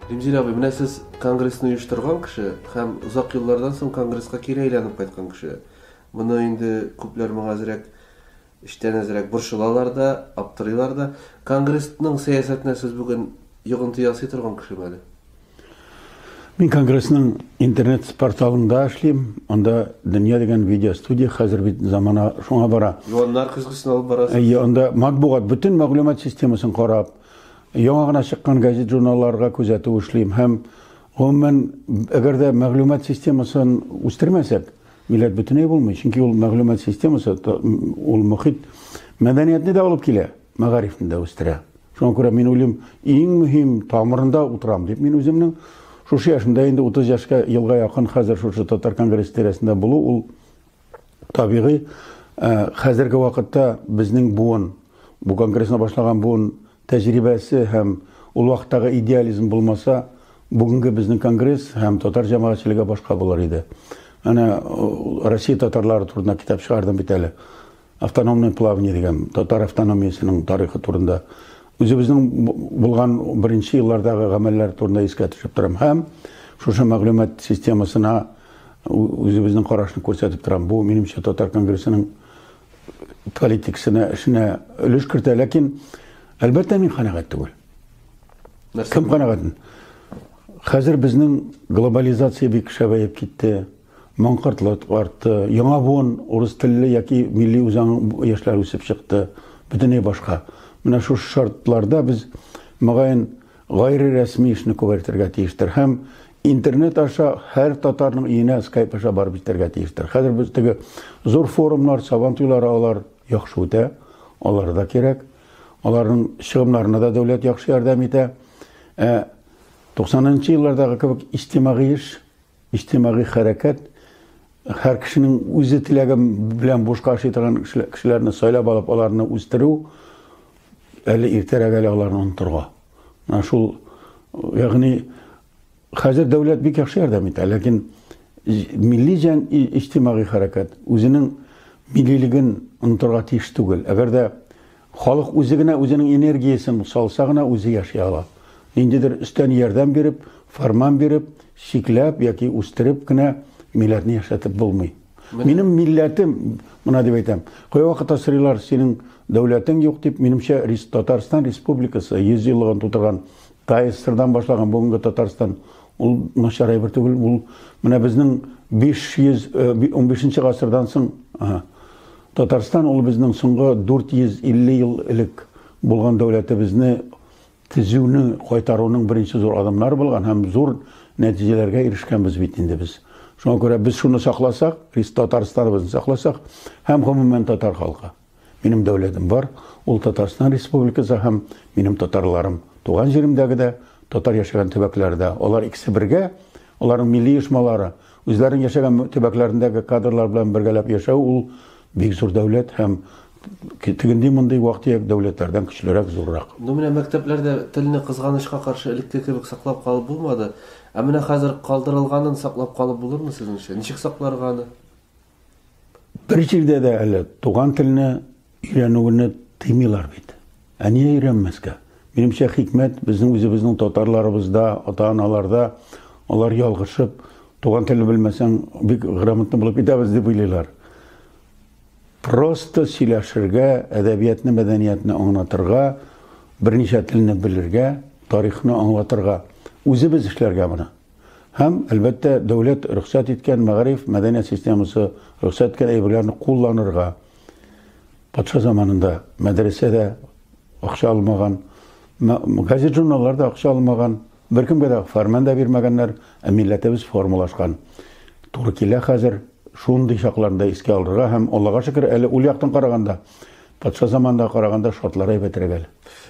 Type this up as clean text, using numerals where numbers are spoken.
Римзил абый, менә сез конгрессны оештырган кеше һәм озак еллардан соң конгресска кире әйләнеп кайткан кеше. Моны инде күпләр моңа әзрәк эчтән әзрәк борчылалар да, аптырыйлар да. Конгрессның сәясәтенә сез бүген йогынты ясый торган кешеме әле? Мин конгрессның интернет порталында эшлим. Анда Дөнья дигән видеостудия хәзер бит замана шуңа бара. Юаннар көзгесен алып барасыз. Әйе, анда матбугат бөтен мәгълүмат системасын карап, яңа гына чыккан газет-журналларга күзәтү эшлим һәм гомумән, әгәр дә мәгълүмат системасын үстермәсәк, милләт бөтенләй булмый. Чөнки ул мәгълүмат системасы, ул мохит мәдәниятне дә алып килә, мәгарифне дә үстерә. Шуңа күрә мин уйлыйм, иң мөһим тамырында утырам дип мин үземнең шушы яшемдә инде 30 яшькә елга якын хәзер шушы татар конгрессы тирәсендә булу ул табигый. Э, хәзерге вакытта безнең буын, бу конгрессны башлаган буын тәҗрибәсе һәм ул вакыттагы идеализм булмаса, бүгенге безнең конгресс һәм татар җәмәгатьчелеге башка булыр иде. Әнә э, Россия татарлары турында китап чыгардым бит әле. Автономное плавание дигән татар автономиясенең тарихы турында үзебезнең булган беренче еллардагы гамәлләр турында искә төшеп торам һәм шушы мәгълүмат системасына үзебезнең карашны күрсәтеп торам. Бу минемчә татар конгрессының политикасына, эшенә өлеш кертә, ләкин әлбәттә мин канәгать түгел. Кем канәгать? Хәзер безнең глобализация бик шәбәеп китте. Маңкортлык артты, яңа буын урыс телле яки милли үзаң яшьләр үсеп чыкты, бөтенләй башка. Менә шушы шартларда без, мөгаен, гайре рәсми эшне күбәйтергә тиештер һәм интернет аша һәр татарның өенә скайп аша барып җитәргә тиештер. Хәзер без теге зур форумнар, сабан туйлары алар яхшы үтә, алар да кирәк. Аларның чыгымнарына да дәүләт яхшы ярдәм итә. Ә 90 нчы еллардагы кебек иҗтимагый эш Иҗтимагый хәрәкәт һәр кешенең үзе теләге белән бушка эшли торган кешеләрне сайлап алып, аларны үстерү әле иртәрәк әле аларны онытырга. Менә шул, ягъни хәзер дәүләт бик яхшы ярдәм итә, ләкин милли җән иҗтимагый хәрәкәт үзенең миллилеген онытырга тиеш түгел. Әгәр дә Халык үзе генә үзенең энергиясен салса гына үзе яши ала. Ниндидер өстән ярдәм биреп, фәрман биреп, чикләп яки үстереп кенә милләтне яшәтеп булмый. Минем милләтем, менә дип әйтәм, кайвакытта сорыйлар, синең дәүләтең юк дип, минемчә, Татарстан Республикасы 100 еллыгын тутырган ТАССРдан башлаган бүгенге Татарстан ул начар әйбер түгел, ул менә безнең 515 гасырдан соң Татарстан ул безнең соңгы 450 ел элек булган дәүләтебезне төзүне кайтаруның беренче зур адымнары булган һәм зур нәтиҗәләргә ирешкәнбез бит инде без. Шуңа күрә без шуны сакласак, Татарстаныбызны сакласак һәм гомумән татар халкы. Минем дәүләтем бар, ул Татарстан Республикасы һәм минем татарларым. Туган җиремдәге дә, татар яшәгән төбәкләрдә. Алар икесе бергә, аларның милли оешмалары, Үзләренең яшәгән төбәкләрендәге кадрлар белән бергәләп яшәү ул бик зур дәүләт һәм тегенди-мондый вак-төяк дәүләтләрдән көчлерәк, зуррак. Ну менә мәктәпләрдә телне кызганычка каршы элекке кебек саклап калып булмады. Ә менә хәзер калдырылганын саклап калып булырмы сезнеңчә? Ничек сакларга аны? Бер җирдә дә әле туган телне өйрәнүне тыймыйлар бит. Ә нигә өйрәнмәскә? Минемчә, хикмәт безнең үзебезнең татарларыбызда, ата-аналарда. Алар ялгышып, туган телне белмәсәң, бик грамотный булып китәбез дип уйлыйлар. Просто сөйләшергә, әдәбиятны, мәдәниятне аңлатырга, берничә телне белергә, тарихны аңлатырга. Үзебез эшләргә моны. Һәм, әлбәттә, дәүләт рөхсәт иткән мәгариф, мәдәният системасы рөхсәт иткән әйберләрне кулланырга. Патша заманында мәдрәсә дә акча алмаган, газет-журналлар да акча алмаган, беркемгә дә фәрман да бирмәгәннәр, ә милләтебез формалашкан. Туры килә хәзер шундый чакларны да искә алырга һәм, Аллага шөкер, әле ул яктан караганда, патша заманында караганда шартлар әйбәтрәк әле.